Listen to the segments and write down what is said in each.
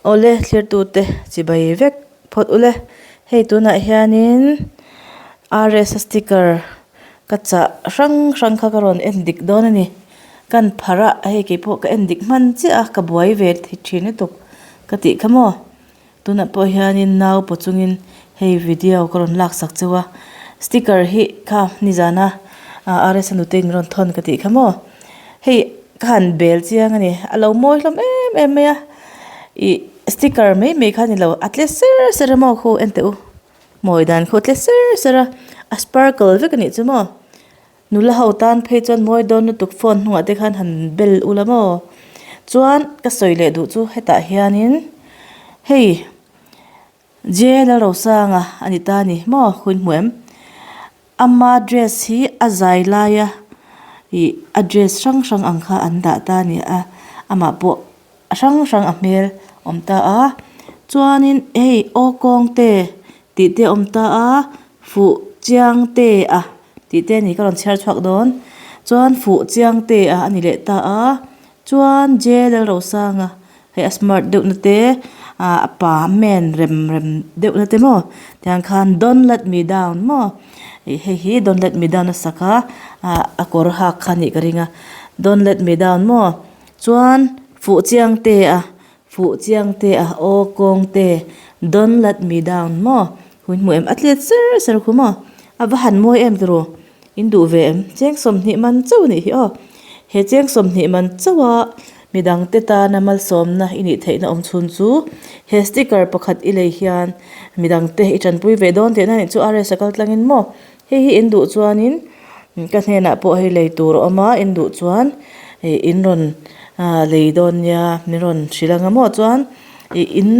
Awle thlirtute chibai vek phawt ule hei tunah hianin RS a sticker ka chah hrang hrang kha ka rawn en dik dawn a ni kan pharh a hei keipawh ka en dik hman chiah a ka buai ve thin lutuk ka tih kha maw. Tunah pawh hianin nau paw chungin hei video ka rawn lak sak cheu a, sticker hi kha nizana RS a nute in rawn thawn ka tih kha maw, hei ka han bel chiang a ni, a lo mawi hlawm em em mai a, ih sticker mai mai kha a ni lo, a tle ser ser a maw khu en teh u, mawi dan khu a tle ser ser a, a sparkle vek a nih chu maw. Nula ho tan phei chuan mawi dawn lutuk phone hnungah te khan han bel ula maw? Chuan ka sawi leh duh chu hetah hianin hei J Lalrosanga a ni ta a ni maw hun hmu em? Ama dress hi a zai laia ih a dress hrang hrang ang kha an dah ta a ni a, amah pawh a hrang hrang a hmel awm ta a chuanin hei aw kawng te tih te a awm ta a fuh chiang te a tih te a ni ka rawn chhiar chhuak dawn chuan fuh chiang te a a ni leh ta a chuan J Lalrosanga hei a smart deuh na te ah a pa man rem rem deuh na te maw tiang khan don't let me down maw ih hei hi don't let me down a sak a ah a kawr hak kha a nih ka ring a don't let me down maw. Chuan fuh chiang te a, fuh chiang te a, aw kawng te, don't let me down maw, hun hmuh em a tlet ser ser khu maw, a va han mawi em tiraw, in duh ve em, cheng 20 man chauh a nih hi aw, he cheng 20 man chauh a midang te tana malsawmna i nih theihna awm chhun chu he sticker pakhat i lei hian midang te i tanpui ve dawn tihna a nih chu RS a kal tlangin maw. Hei hi in duh chuanin ka hnenah pawh hei lei tur a awm a, in duh chuan ih in rawn ah lei dawn nia min rawn hrilh anga maw chuan ih in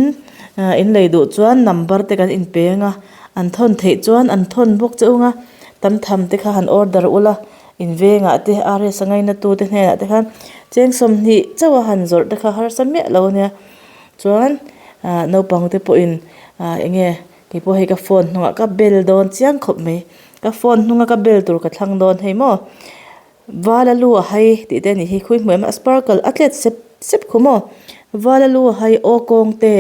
ah in lei duh chuan number te kan inpeng a, an thawn theih chuan an thawn bawk che ung a, tam tham te kha han order ula in vengah te RS a ngaina tu te hnenah te khan cheng 20 chauh a han zawrh te kha harsa miah lo ania chuan ah naupang te pawhin ah eng nge. Kei pawh hei ka phone hnungah ka bel dawn chiang khawp mai ka phone hnunga ka bel tur ka thlang dawn hei maw vala lu a hai tih te a nih hi khawi hmuh em a sparkle a tlet sep sep khu maw vala lu a hai aw kawng te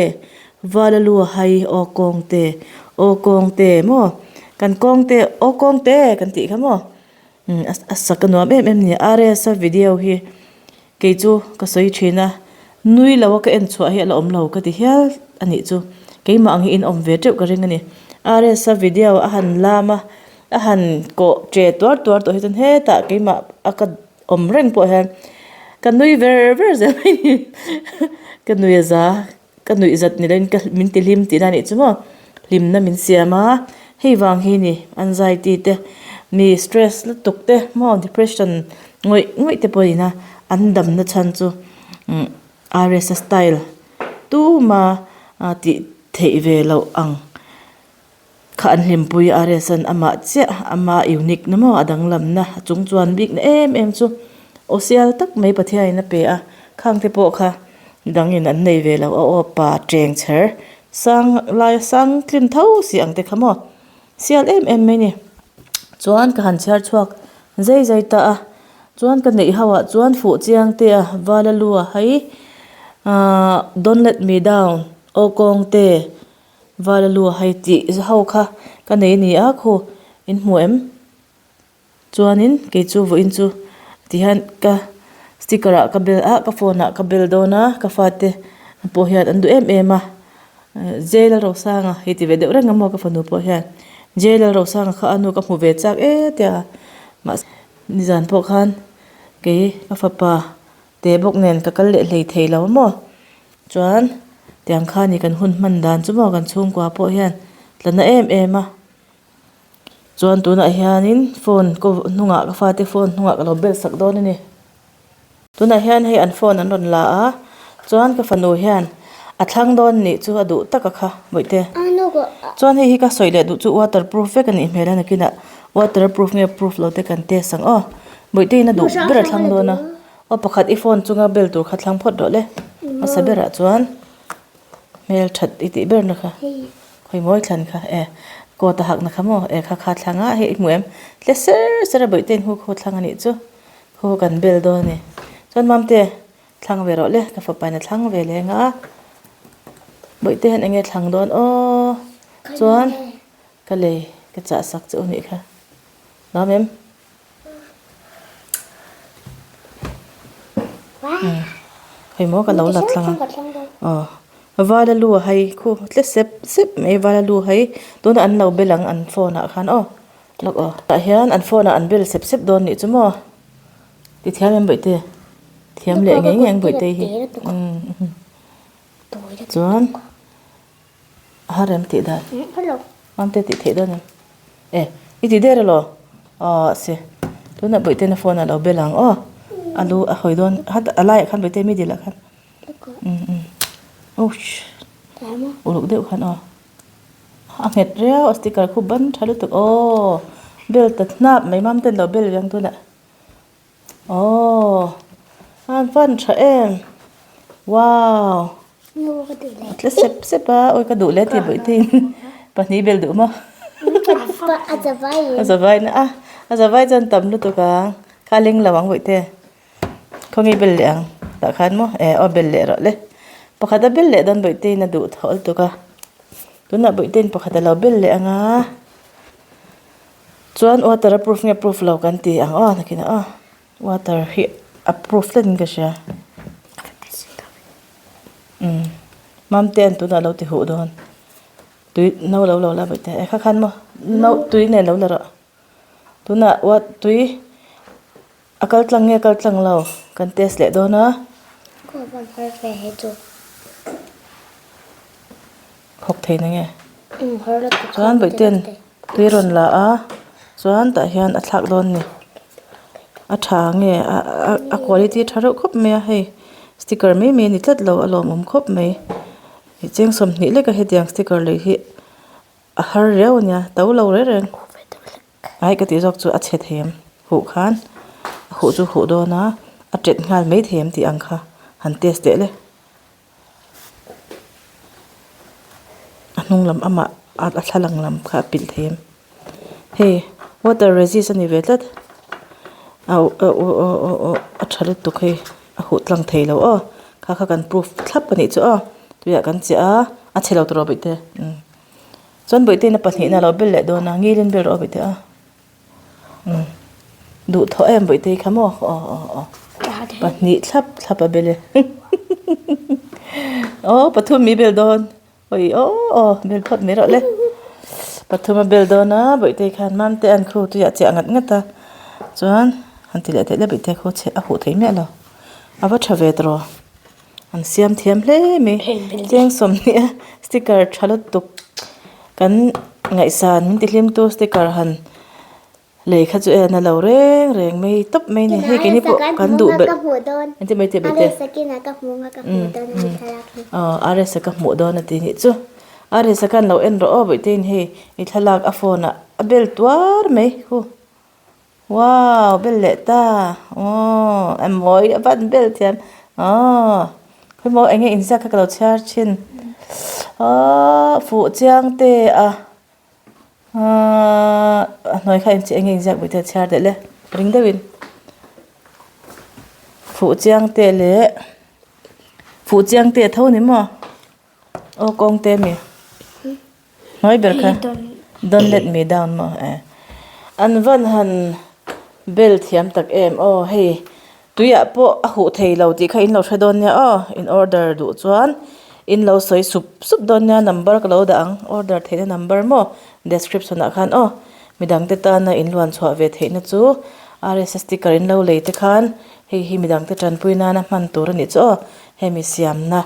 vala lu a hai aw kawng te aw kawng te maw kan kawng te aw kawng te kan tih kha maw umm a sak a nuam em em a ni RS a video hi. Kei chu ka sawi thin a, nui lo a ka en chhuah hi a la awm lo ka ti hial a nih chu. Keimah ang hi in awm ve teuh ka ring a ni. RS a video a han lam a, a han kawh che tuar tuar tawh hi chuan hetah keimah a ka awm reng pawh hian ka nui ver ver zel mai ni. Ka nui a za. Ka nuih zat ni loin ka min ti hlim tihna a nih chu maw, hlimna min siam a, hei vang hi ni anxiety te mi stress lutuk te maw depression ngawih ngawih te pawh ina an damna chhan chu umm RS a style tuma tih theih ve loh ang. Kha an hlimpui a RS-a'n amah chiah ama unique na maw a danglamna a chung chuan bikna em em chu aw sial tak mai Pathianin a pe a, khang te pawh kha dangin an nei ve lo a aw pa cheng chher sang laia sang tlin tho si ang te kha maw sial em em mai ni. Chuan ka han chhiar chhuak zai zai ta a, chuan ka neih ho ah chuan fuh chiang te a vala lu a hai ahh don't let me down aw kawng te. Vala lu a hai tih ho kha ka nei a ni a khu in hmu em? Chuanin kei chu vawiin chu tihian ka sticker ah ka bel a ka phone ah ka bel dawn a ka fate pawh hian an duh em em a J Lalrosanga hei ti ve deuh reng a maw ka fanu pawh hian J Lalrosanga kha a nu ka hmu ve chak e tia mahse nizan pawh khan kei ka fapa te bawk nen ka kal leh hlei thei lo a maw. Chuan tiang kha ni kan hun hman dan chu maw kan chhungkua pawh hian tla na em em a. Chuan tunah hianin phone ka hnungah ka fate phone hnungah ka lo bel sak dawn a ni. Tunah hian hei an phone an rawn la a, chuan ka fanu hian a thlang dawn nih chu a duh tak a kha bawihte. Chuan hei hi ka sawi leh duh chu waterproof vek a nih hmel a nakinah waterproof nge proof lo te kan test ang aw. Bawihte in a duh ber a thlang dawn a. Aw pakhat i phone chunga bel tur kha thlang phawt rawh le. Hmasa berah chuan hmel that i tih ber na kha khawi mawi thlan kha e coat a hakna kha maw e kha kha thlang a hei i hmu em tle ser ser a bawih te in hu khaw thlang a nih chu khu kan bel dawn a ni chuan mamte thlang ve rawh le ka fapa in a thlang ve leng a. Bawihte hian enge thlang dawn aw chuan ka lei ka chah sak che u nih kha nuam em? Hei maw ka lo la tlang a aw vala lu a hai khu tle sep sep mai vala lu hai tunah an lo bel ang an phone ah khan aw lawk aw tah hian an phone ah an bel sep sep dawn nih chu maw ti thiam em bawihte thiam leh ngei ngei ang bawihte hi chuan. A har em tih dan? Mamte tih theih dawn em? E, i ti der elaw? Aw si. Tunah Bawihte-na phone a lo bel ang aw. A lu a hawi dawn hat a laiah khan Bawihte middle ah khan. Um um. Ouch. Uluk deuh khan aw. A nghet riau a sticker khu ban tha lutuk aw. Bel ta hnap mai Mamte-an lo bel riang tunah. Aww a van tha em wow a tle sep sep a awi ka duh leh tih bawih te in pahnih bel duh maw a zavai na a a zavai chuan tam lutuk ang kha a leng lo ang bawih te khawnge bel leh ang tah khan maw eh aw bel leh rawh le pakhat a bel leh dawn bawih te in a duh thaw lutuk a tunah bawih te in pakhat a lo bel leh ang a. Chuan water a proof nge proof lo kan ti ang aw nakinah aw water hi a proof tlat in ka hria umm mamte an tunah alo ti huh dawn tui no lo lo la bawih te e kha khan maw no tui nen lo la rawh tunah wat tui a kal tlang nge kal tlang lo kan test leh dawn a. Khawk thei na nge? Chuan Bawihten tui rawn la a, chuan tah hian a thlak dawn a ni. A tha nge a quality tha reuh khawp mai a hei sticker mai mai a ni tlat lo a lawmawm khawp mai. Cheng 20 leka hetiang sticker lei hi a har riau a nia to lo reng reng. Ai ka tih zawk chu a chhe thei em huh khan a huh chu huh dawn a a tet nghal mai thei em tih ang kha han test teh le. A hnung lam amah a thla lang lam kha a pilh thei em hei water resist a ni ve tlat a aw a tha lutuk hei a huh tlang thei lo aw kha kha kan proof thlap a nih chu aw tuiah kan chiah a a chhe lo tawh rawh bawihte umm chuan bawihte in a pahnihna a lo bel leh dawn a ngilin bel rawh bawihte a. Umm duh thawh em bawihte kha maw aw aw aw pahnih thlap thlap a bel e aw pathum mi bel dawn awi aw aw bel phawt mai rawh le pathum a bel dawn a bawihte khan mamte an khu tuiah chiah ngat ngat a chuan han ti leh theih le bawihte khu chhe a huh thei miah lo a va tha ve tawh an siam thiam hle mai cheng 20 a sticker tha lutuk kan ngaihsan min ti hlim tu sticker han lei kha chu en a lo reng reng mai tawp mai a ni hei keini pawh kan duh belh engtin mai tih belh te aw RS a ka hmuh dawn a ti nih chu RS a khan lo en rawh aw bawihte in hei i thlalak a phone ah a bel tuar mai hu. Wow bel leh ta aw a mawi a van bel thiam aw khawimaw eng nge inziak kha ka lo chhiar thin aw fuh chiang te a ahh a hnuai kha eng nge inziak bawih te chhiar leh le ring deuhin fuh chiang te leh fuh chiang te a tho a ni maw aw kawng te a mi. Hnuai ber kha don't let me down maw eh an van han bel thiam tak em aw hei tuiah pawh a huh thei lo tih kha in lo hre dawn nia aw in order duh chuan in lo sawi sup sup dawn nia number ka lo dah ang order theihna number maw description ah khan aw midang te tana in luan chhuah ve theihna chu rsa sticker in lo lei te khan hei hi midang te tanpui nana hman tur a nih chu aw hemi siamna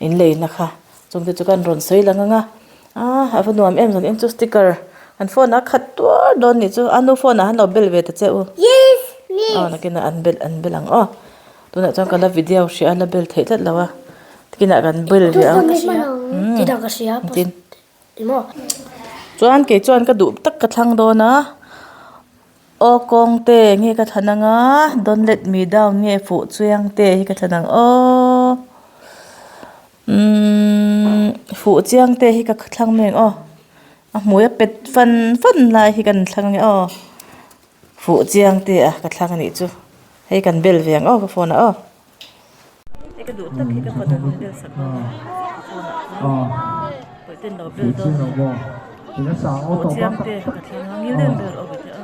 in leina kha. Chungte chu kan rawn sawi lang ang a, ah a va nuam em zan em chu sticker an phone ah a khat tuar dawn nih chu a nu phone ah han lo bel ve ta che u aw nakinah an bel an bel ang aw tunah chuan ka la video hrih a la bel theih tlat lo a tikinah kan bel rih ang tin chuan kei chuan ka duh tak ka thlang dawn a aw kawng te nge ka thlan ang a don't let me down nge fuh chiang te hi ka thlan ang aw. Umm fuh chiang te hi ka thlang mai ang aw a hmui a pet fan fan lai hi kan thlang ang e aw fuh chiang te a ka thlang a nih chu hei kan bel ve ang aw ka phone ah aw. Hei ka duh tak hi ka fanu min bel sak dawn a ka phone ah. ten lo bel dawn a ni buhchiang te ka thleng a ngil em ber awm te a.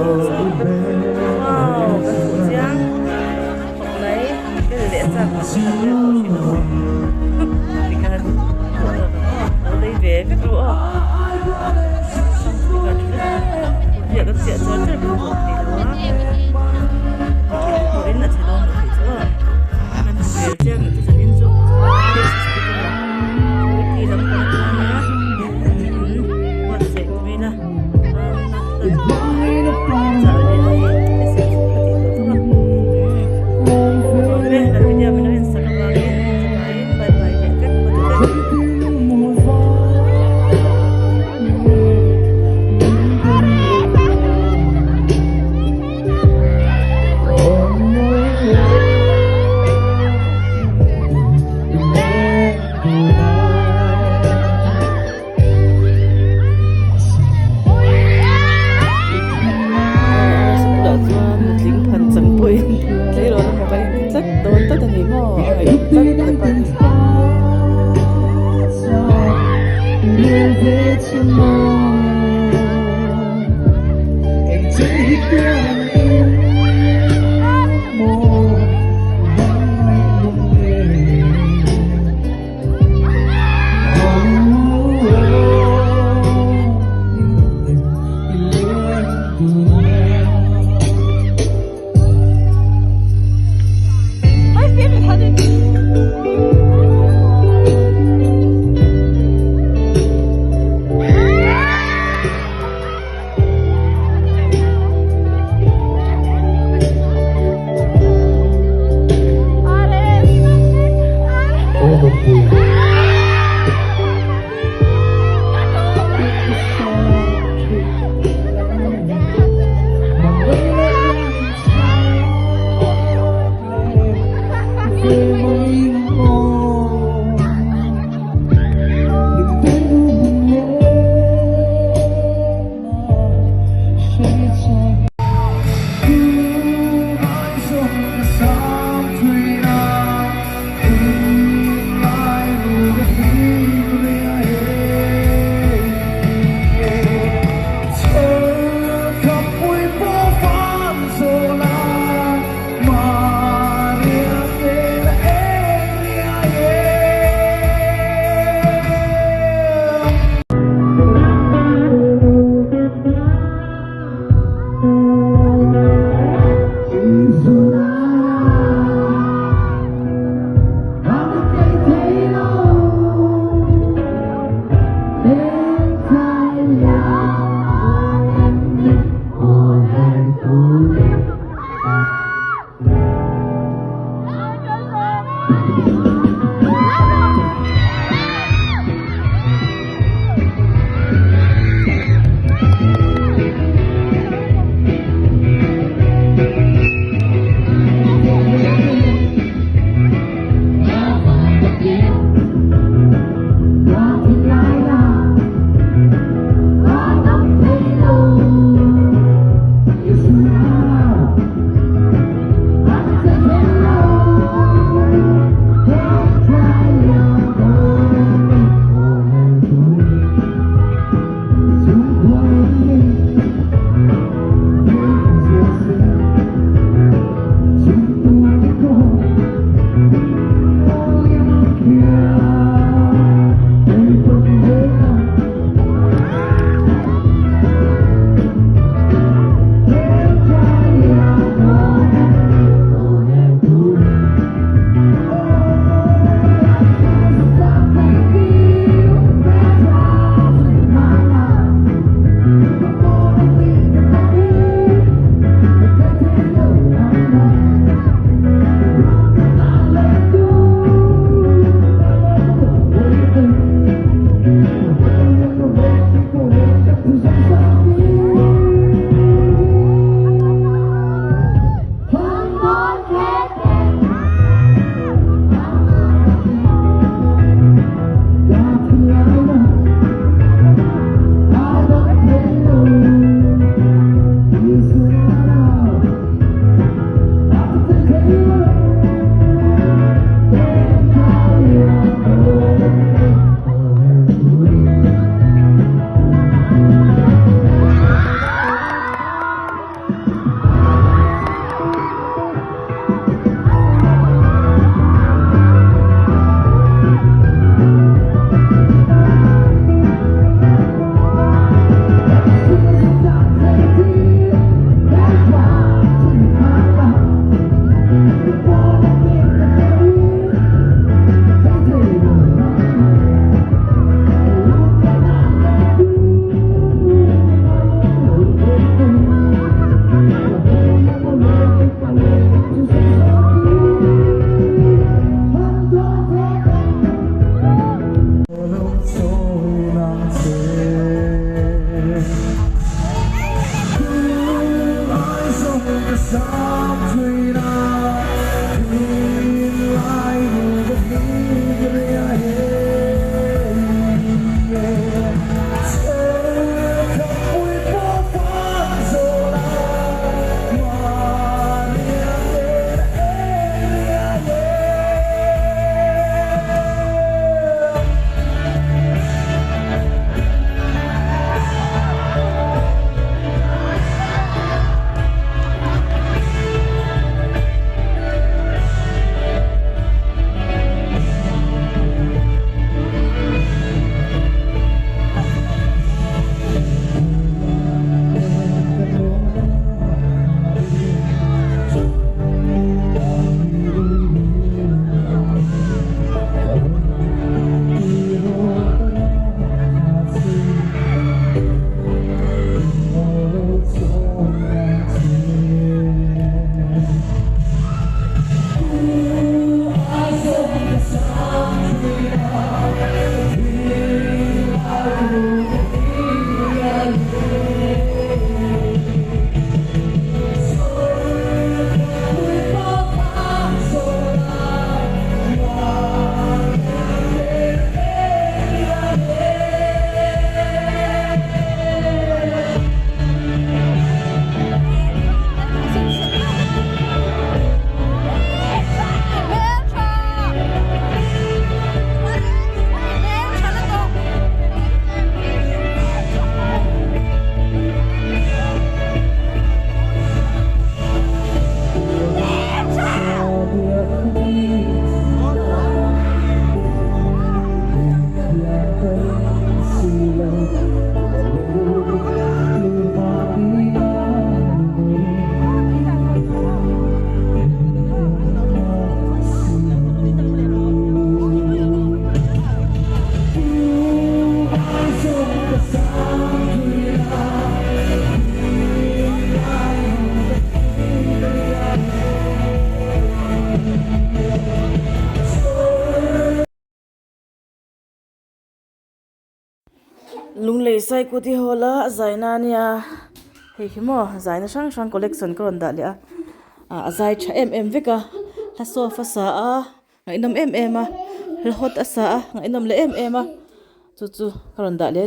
Wow kan hmuh chiang khawp mai bel leh chak ang ka bel pawh hre lo tikhan duh tawk ang aw lo lei ve vek ru aw speaker tha lutuk kut kan chiah char char pawh a awm thei lo a thil pawhin a chhe dawn lo tih chu aw kan han rel chiang ang chu zanin chu speaker quality lampang atana in buatsaih turin a. Bulah chuan nutling phan chang pawhin tleirawl emaw kan inti tlat dawn tlat a ni maw a ngaih tlat tlat a ni. Lunglei saikuti hall a a zai na ania hei hi maw zai na hrang hrang collection ka rawn dah leh a ah a zai tha em em vek a hla sofa sa a ngaihnawm em em a hla hot a sa a ngaihnawm leh em em a chu chu ka rawn dah leh a ni.